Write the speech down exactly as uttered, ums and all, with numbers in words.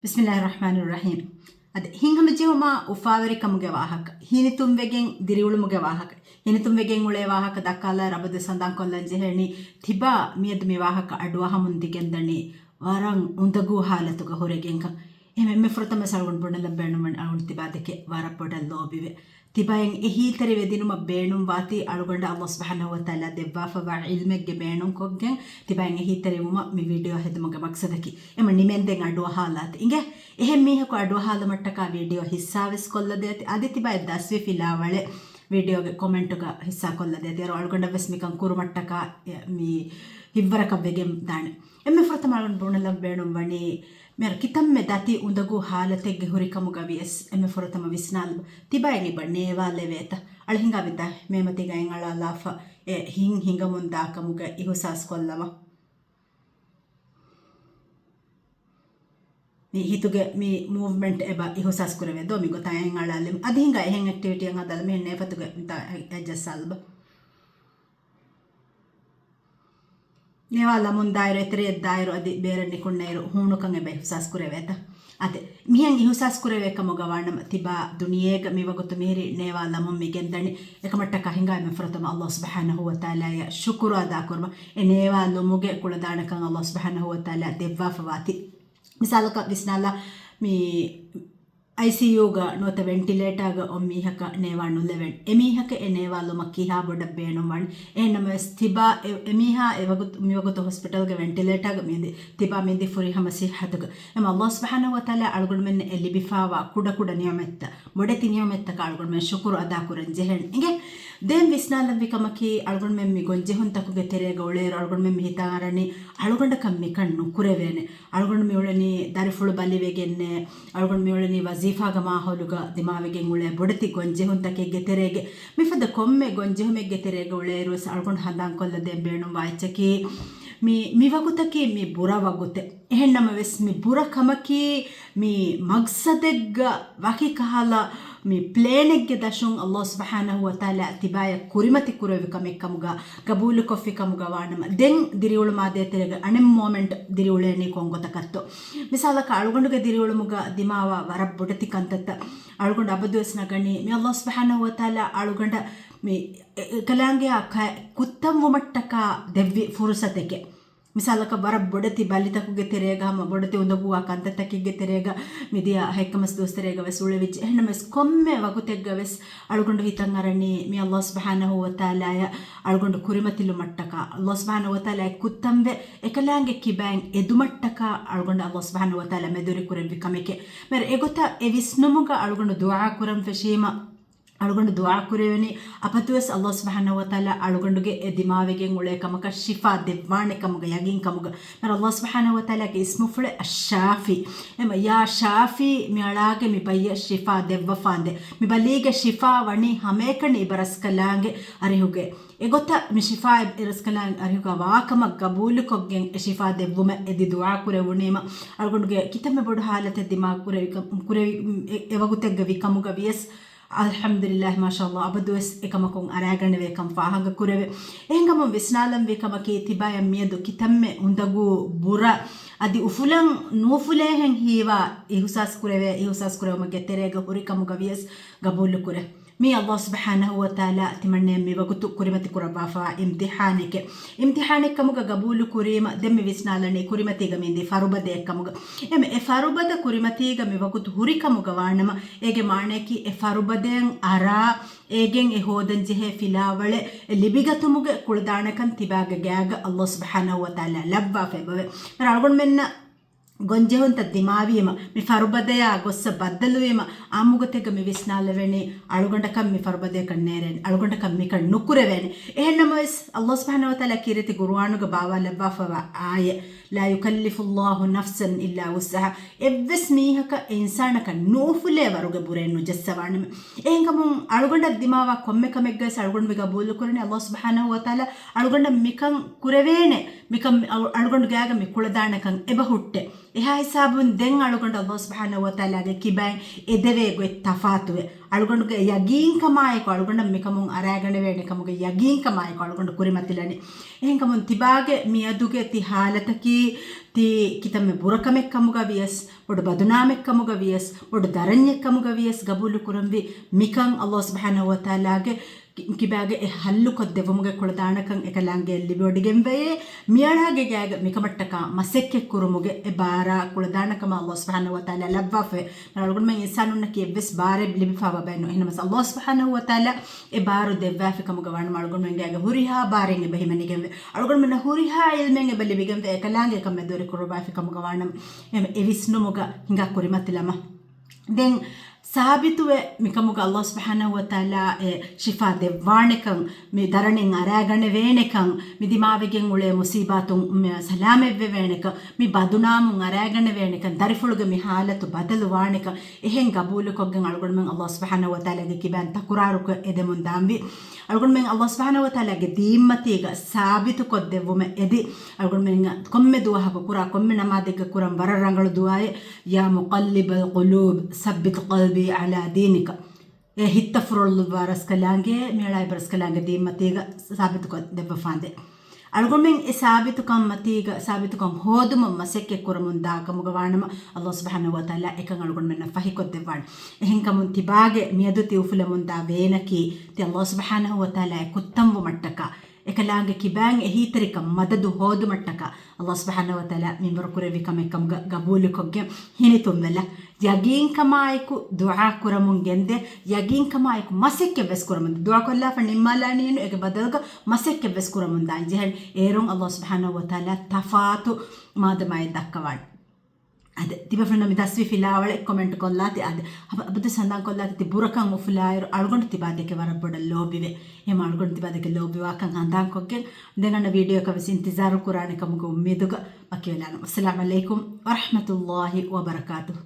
ބިސްމިﷲ ރަޙްމާނި ރަޙީމް. އަދި ހިތްހަމަޖެހުމާ އުފާވެރިކަމުގެ ވާހަކަ، ހިނިތުންވެގެން ދިރިއުޅުމުގެ ވާހަކަ، ހިނިތުންވެގެން އުޅޭ ވާހަކަ ދައްކާލާ ރަބަދު ސަނދާންކޮށްލަން ޖެހޭނީ، ތިބާ މިއަދު މި ވާހަކަ އަޑުއަހަމުން ދިގެންދަނީ ވަރަށް އުނދަގޫ ހާލަތުގަ ހުރެގެންކަން. އެހެން އެންމެ ފުރަތަމަ އަޅުގަނޑު ބުނެލަން ބޭނުންވަނީ އަޅުގަނޑު ތިބާ ދެކެ ވަރަށް ބޮޑަށް ލޯބިވެ. ތިބާއިން އެހީތެރިވެދިނުމަށް ބޭނުންވާތީ އަޅުގަނޑަށް ﷲ ސުބްޙާނަހޫ ވަތަޢާލާ ދެއްވާފަވާ ޢިލްމެއްގެ ބޭނުންކޮށްގެން ތިބާއިން އެހީތެރިވުމަށް މި ވީޑިއޯ ހެދުމުގެ މަޤްޞަދަކީ. އެމަ ނިމެންދެން އަޑުއަހާލާތި. އިނގޭ، އެހެން މީހަކު އަޑުއަހާލުމަށްޓަކާ ވީޑިއޯ ހިއްސާވެސް ކޮށްލަދޭތި. އަދި ތިބާއަށް ދަސްވި ފިލާވަޅެއް ވީޑިއޯގެ ކޮމެންޓުގަ ހިއްސާކޮށްލަދޭތި. އޭރު އަޅުގަނޑަށްވެސް މިކަން ކުރުމަށްޓަކާ އެ، މި ހިތްވަރަކަށް ވެގެން ދާނެ. އެންމެ ފުރަތަމަ އަޅުގަނޑު ބުނެލަން ބޭނުންވަނީ، މިހާރު ކިތަންމެ ދަތި އުނދަގޫ ހާލަތެއްގެ ހުރިކަމުގަ ވިޔަސް އެންމެ ފުރަތަމަ ވިސްނާލަބަ. ތިބާއިން އެބަ ނޭވާލެވޭތަ؟ އަޅު ހިނގާ މިތާ މޭމަތީގަ އަތް އަޅާލާފަ އެ ހިތް ހިނގަމުން ދާކަމުގަ އިހުސާސް ކޮށްލަމާ. މި ހިތުގެ މި މޫވްމަންޓް އެބަ އިހުސާސް ކުރެވޭ ދޯ މި ގޮތާ އަތް އަޅާލެމު. އަދި ހިނގާ އެހެން އެކްޓިވިޓީއެއް ހަދާލަ މިހެން ނޭފަތުގެ މިތާ އެ، އެއްޖައްސާލަބަ. ނޭވާލަމުން ދާއިރު، އެތެރެއަށް ދާއިރު އަދި ބޭރަށް ނިކުންނައިރު ހޫނުކަން އެބަ އިހުސާސް ކުރެވޭތަ؟ އަދި މިހެން އިހުސާސް ކުރެވޭ ކަމުގަ ވާނަމަ ތިބާ ދުނިޔޭގަ މިވަގުތު މިހިރީ ނޭވާލަމުން މި ގެންދަނީ. އެކަމަށްޓަކާ ހިނގާ އެންމެ ފުރަތަމަ ﷲ ސުބްޙާނަހޫ ވަތަޢާލާއަށް ޝުކުރު އަދާކުރުމަށް. އެ ނޭވާލުމުގެ ކުޅަދާނަކަން ﷲ ސުބްޙާނަހޫ ވަތަޢާލާ ދެއްވާފަވާތި. މިސާލަކަށް ވިސްނާލާ މި އައިސީޔޫގަ ނުވަތަ ވެންޓިލޭޓާގަ އޮން މީހަކަށް ނޭވާ ނުލެވެން. އެމީހަކަށް އެ ނޭވާލުމަށް ކިހާ ބޮޑަށް ބޭނުންވާނެ؟ އެހެންނަމަވެސް ތިބާ އެ، އެމީހާ އެވަގުތު، މިވަގުތު ހޮސްޕިޓަލްގަ ވެންޓިލޭޓާގަ މިއަދި ތިބާ މިއަދި ފުރިހަމަ ސިއްޙަތުގަ. އެމަ ﷲ ސުބްޙާނަހޫ ވަތަޢާލާ އަޅުގަނޑުމެންނަށް އެ ލިބިފާވާ ކުޑަކުޑަ ނިޢުމަތްތައް، ބޮޑެތި ނިޢުމަތްތަކަށް އަޅުގަނޑުމެން ޝުކުރު އަދާކުރަން ޖެހޭނެ. އިނގޭ، ދެން ވިސްނާލަންވީ ކަމަކީ އަޅުގަނޑުމެން މި ގޮންޖެހުންތަކުގެ ތެރޭގަ އުޅޭއިރު އަޅުގަނޑުމެން މި ހިތަށް އަރަނީ އަޅުގަނޑަކަށް މިކަން ނުކުރެވޭނެ. އަޅުގަނޑު މިއުޅެނީ ދަރިފުޅު ބަލިވެގެންނޭ، އަޅުގަނޑު މިއުޅެނީ ވަޒީފާގެ މާހައުލުގަ ދިމާވެގެން އުޅޭ ބޮޑެތި ގޮންޖެހުންތަކެއްގެ ތެރޭގެ. މިފަދަ ކޮންމެ ގޮންޖެހުމެއްގެ ތެރޭގަ އުޅޭއިރުވެސް އަޅުގަނޑު ހަނދާންކޮށްލަދޭން ބޭނުންވާ އެއްޗަކީ، މި، މި ވަގުތަކީ މި ބުރަ ވަގުތެއް. އެހެންނަމަވެސް މި ބުރަ ކަމަކީ މި މަގްސަދެއްގަ ވަކި ކަހަލަ މި ޕްލޭނެއްގެ ދަށުން ﷲ ސުބްޙާނަހޫ ވަތަޢާލާ ތިބާޔަށް ކުރިމަތި ކުރެއްވި ކަމެއް ކަމުގަ، ގަބޫލުކޮށްފި ކަމުގަ ވާނަމަ، ދެން ދިރިއުޅުމާ ދޭތެރޭގަ އަނެއް މޯމެންޓް ދިރިއުޅޭނީ ކޮން ގޮތަކަށްތޯ؟ މިސާލަކަށް އަޅުގަނޑުގެ ދިރިއުޅުމުގަ ދިމާވާ ވަރަށް ބޮޑެތި ކަންތައްތައް އަޅުގަނޑު އަބަދުވެސް ނަގަނީ، މި ﷲ ސުބްޙާނަހޫ ވަތަޢާލާ އަޅުގަނޑަށް މި އެ، އެކަލާނގެއާ ކައި ކުއްތަންވުމަށްޓަކާ ދެއްވި ފުރުސަތެކޭ. މިސާލަކަށް ވަރަށް ބޮޑެތި ބަލިތަކުގެ ތެރޭގަ ހަމަ ބޮޑެތި އުނދަގޫވާ ކަންތައްތަކެއްގެ ތެރޭގަ މިދިޔަ ހެއްކަމަސް ދުވަސްތެރޭގަ ވެސް އުޅެވިއްޖެ. އެހެންނަމަވެސް ކޮންމެ ވަގުތެއްގަ ވެސް އަޅުގަނޑު ހިތަށް އަރަނީ މި ﷲ ސުބްޙާނަހޫ ވަތަޢާލާއަށް އަޅުގަނޑު ކުރިމަތިލުމަށްޓަކާ، ﷲ ސުބްޙާނަހޫ ވަތަޢާލާގެ ކުއްތަންވެ އެކަލާނގެ ކިބައިން އެދުމަށްޓަކާ އަޅުގަނޑަށް ﷲ ސުބްޙާނަހޫ ވަތަޢާލާ މެދުވެރި ކުރެއްވި ކަމެކޭ. މިހާރު އެގޮތަށް އެ ވިސްނުމުގަ އަޅުގަނޑު ދުޢާ ކުރަން ފެށީމަ، އަޅުގަނޑު ދުޢާ ކުރެވެނީ، އަބަދުވެސް ﷲ ސުބްޙާނަހޫ ވަތަޢާލާ އަޅުގަނޑުގެ އެ ދިމާވެގެން އުޅޭ ކަމަކަށް ޝިފާ ދެއްވާނެ ކަމުގަ ޔަގީން ކަމުގަ. މިހާރު ﷲ ސުބްޙާނަހޫ ވަތަޢާލާގެ އިސްމުފުޅެއް އައްޝާފީ. އެމަ، ޔާ ޝާފީ، މި އަޅާގެ މި ބައްޔަށް ޝިފާ ދެއްވަފާނދޭ. މި ބަލީގެ ޝިފާ ވަނީ ހަމައެކަނި އިބަރަސްކަލާނގެ އަރިހުގެ. އެގޮތަށް މި ޝިފާ އިބަރަސްކަލާނގެ އަރިހުގަ ވާކަމަށް ގަބޫލުކޮށްގެން އެ ޝިފާ ދެއްވުމަށް އެދި ދުޢާ ކުރެވުނީމަ، އަޅުގަނޑުގެ ކިތަންމެ ބޮޑު ހާލަތެއް ދިމާ ކުރެވި ކަ-، ކުރެވި، އެ، އެ ވަގުތެއްގަ ވި ކަމުގަ ވިޔަސް، އަލްޙަމްދުލިއްލާހި، މާޝާﷲ، އަބަދުވެސް އެކަމަކުން އަރާގަނެވޭކަން ފާހަގަކުރެވެ. އެހެންކަމުން ވިސްނާލަންވީ ކަމަކީ، ތިބާޔަށް މިއަދު ކިތަންމެ އުނދަގޫ، ބުރަ، އަދި އުފުލަން ނޫފުލޭހެން ހީވާ އިހުސާސް ކުރެވޭ، އިހުސާސް ކުރެވުމުގެ ތެރޭގަ ހުރި ކަމުގަ ވިޔަސް ގަބޫލުކުރޭ. މީ އަލްލާހު ސުބްޙާނަހޫ ވަތަޢާލާ ތިމަންނަޔަށް މިވަގުތު ކުރިމަތި ކުރައްވާފަވާ އިމްތިޙާނެކޭ. އިމްތިޙާނެއް ކަމުގަ ގަބޫލު ކުރީމަ، ދެން މި ވިސްނާލަނީ ކުރިމަތީގަ މި އިނދީ ފަރުބަދައެއް ކަމުގަ. އެމަ އެ ފަރުބަދަ ކުރިމަތީގަ މިވަގުތު ހުރި ކަމުގަ ވާނަމަ، އޭގެ މާނަޔަކީ އެ ފަރުބަދައަށް އަރާ، އޭގެން އެ ހޯދަން ޖެހޭ ފިލާވަޅެއް އެ ލިބިގަތުމުގެ ކުޅަދާނަކަން ތިބާގެ ގާގަ އަލްލާހު ސުބްޙާނަހޫ ވަތަޢާލާ ލައްވާފަ އެބަވޭ. މި އަޅުގަނޑުމެންނަށް ގޮންޖެހުންތައް ދިމާވީމަ، މި ފަރުބަދަޔާ ގޮއްސަ ބައްދަލުވީމަ، އާއްމުގޮތެއްގަ މި ވިސްނާލެވެނީ، އަޅުގަނޑަކަށް މި ފަރުބަދަޔަކަށް ނޭރޭނެ، އަޅުގަނޑަކަށް މިކަން ނުކުރެވޭނެ. އެހެންނަމަވެސް، އަލްލާހު ސުބްޙާނަހޫ ވަތަޢާލާ ކީރިތި ޤުރުއާނުގަ ބާވާލައްވާފަވާ އާޔަތް، لا يكلف الله نفسا إلا وسعها، އެއްވެސް މީހަކަށް އެ އިންސާނަކަށް ނޫފުލޭ ވަރުގެ ބުރެއް ނުޖައްސަވާނަމޭ. އެހެންކަމުން އަޅުގަނޑަށް ދިމާވާ ކޮންމެ ކަމެއްގަވެސް އަޅުގަނޑު މި ގަބޫލުކުރަނީ، އަލްލާހު ސުބްޙާނަހޫ ވަތަޢާލާ އަޅުގަނޑަށް މިކަން ކުރެވޭނެ. މިކަން އަޅު-، އަޅުގަނޑު ގާގަ މި ކުޅަދާނަކަން އެބަ ހުއްޓޭ. އެހާ ހިސާބުން ދެން އަޅުގަނޑު އަލްލާހު ސުބްޙާނަހޫ ވަތަޢާލާގެ ކިބައިން އެދެވޭ ގޮތް ތަފާތުވޭ. އަޅުގަނޑުގެ ޔަގީންކަމާއެކު އަޅުގަނޑަށް މިކަމުން އަރާގަނެވޭނެ ކަމުގެ ޔަގީންކަމާއެކު އަޅުގަނޑު ކުރިމަތިލަނީ. އެހެންކަމުން ތިބާގެ މިއަދުގެ ތި ހާލަތަކީ ތި ކިތަންމެ ބުރަކަމެއްކަމުގަ ވިޔަސް، ބޮޑު ބަދުނާމެއްކަމުގަ ވިޔަސް، ބޮޑު ދަރަންޏެއްކަމުގަ ވިޔަސް ގަބޫލު ކުރަންވީ. މިކަން އައްލާހު ސުބްޙާނަހު ވަތަޢާލާގެ ކި-، ކިބާގެ އެ ހައްލުކޮށްދެއްވުމުގެ ކުޅަދާނަކަން އެކަލާނގެ ލިބިވޮޑިގެންވެޔޭ. މިއަޅާގެ ގާގަ މިކަމަށްޓަކާ މަސައްކަތްކުރުމުގެ އެ ބާރާ ކުޅަދާނަކަމަށް އައްލާހު ސުބްޙާނަހު ވަތަޢާލާ ލައްވާފައޭ. އަޅުގަނޑުމެން އިންސާނުންނަކީ އެއްވެސް ބާރެއް ލިބިފައިވާ ބައެއް ނޫން. އެހެންނަމަސް އައްލާހު ސުބްޙާނަހު ވަތަޢާލާ އެ ބާރު ދެއްވާފިކަމުގަ ވާނަމަ އަޅުގަނޑުމެންގެ އަގެ ހުރިހާ ބާރެއް އެބަ ހިމެނިގެންވެ. އަޅުގަނޑުމެންނަށް ހުރިހާ ޢިލްމެއް އެބަ ލިބިގެންވެ. އެކަލާނގެ ކަން މެދުވެރި ކުރައްވާފިކަމުގަ ވާނަމަ އެ ވިސްނުމުގަ ހިނގާ ކުރިމަތިލަމާ. ދެން ސާބިތުވެ މިކަމުގަ އައްލާހު ސުބްޙާނަހު ވަތަޢާލާ އެ ޝިފާ ދެއްވާނެކަން، މި ދަރަނިން އަރާގަނެވޭނެކަން، މި ދިމާވެގެން އުޅޭ މުސީބާތުން މި ސަލާމަތްވެވޭނެކަން، މި ބަދުނާމުން އަރާގަނެވޭނެކަން، ދަރިފުޅުގެ މި ހާލަތު ބަދަލުވާނެކަން، އެހެން ގަބޫލުކޮށްގެން އަޅުގަނޑުމެން އައްލާހު ސުބްޙާނަހު ވަތަޢާލާގެ ކިބައިން ތަކުރާރުކޮށް އެދެމުން ދާންވީ. އަޅުގަނޑުމެން އައްލާހު ސުބްޙާނަހު ވަތަޢާލާގެ ދީންމަތީގަ ސާބިތުކޮށްދެއްވުމަށް އެދި، އަޅުގަނޑުމެން ކޮންމެ ދުވަހަކު ކުރާ ކޮންމެ ނަމާދެއްގަ ކުރަން ވަރަށް ރަނގަޅު ދުޢާއެއް، يا مقلب القلوب ثبت قلبي على دينك. އޭ ހިތްތަފުރޮޅުލުއްވާ ރަސްކަލާނގެ، މިއަޅާ އިބަރަސްކަލާނގެ ދީންމަތީގަ ސާބިތުކޮށް ދެއްވަފާނދޭ. އަޅުގަނޑުމެން އެ ސާބިތުކަން މަތީގަ، ސާބިތުކަން ހޯދުމަށް މަސައްކަތް ކުރަމުން ދާ ކަމުގަ ވާނަމަ، އައްލާހު ސުބްޙާނަހު ވަތަޢާލާ އެކަން އަޅުގަނޑުމެންނަށް ފަހިކޮށްދެއްވާނެ. އެހެންކަމުން ތިބާގެ މިއަދު ތި އުފުލަމުންދާ ވޭނަކީ، ތި އައްލާހު ސުބްޙާނަހު ވަތަޢާލާ އެ ކުއްތަންވުމަށްޓަކާ، އެކަލާނގެ ކިބާން އެހީތެރިކަން މަދަދު ހޯދުމަށްޓަކާ، އައްލާހު ސުބްޙާނަހު ވަތަޢާލާ މިންވަރު ކުރެއްވި ކަމެއް ކަމުގަ ގަބޫލުކޮށްގެން ހިނިތުންވެލަ. ޔަގީންކަމާއެކު ދުޢާ ކުރަމުން ގެންދޭ، ޔަގީންކަމާއެކު މަސައްކަތްވެސް ކުރަމުން ދޭ. ދުޢާ ކޮށްލާފަ ނިންމާލާނީނު އޭގެ ބަދަލުގަ މަސައްކަތްވެސް ކުރަމުން ދާން ޖެހެން. އޭރުން އައްލާހު ސުބްޙާނަހު ވަތަޢާލާ ތަފާތު މާދަމާއެއް ދައްކަވާނެ. އަދި ތިބޭފުޅުންނަށް މި ދަސްވި ފިލާވަޅެއް ކޮމެންޓް ކޮށްލާތި. އަދި އަބަ-، އަބަދު ހަނދާން ކޮށްލާތި ތި ބުރަކަން އުފުލާއިރު އަޅުގަނޑު ތިބާދެކެ ވަރަށް ބޮޑަށް ލޯބިވޭ. އެހެން އަޅުގަނޑު ތިބާދެކެ ލޯބިވާކަން ހަނދާންކޮށްގެން ދެން އަންނަ ވީޑިއޯއަކަށް ވެސް އިންތިޒާރު ކުރާނެ ކަމުގެ އުއްމީދުގަ ވަކިވެލާނަން. އައްސަލާމު ޢަލައިކުމް ވަރަޙްމަތުﷲި ވަބަރަކާތުހު.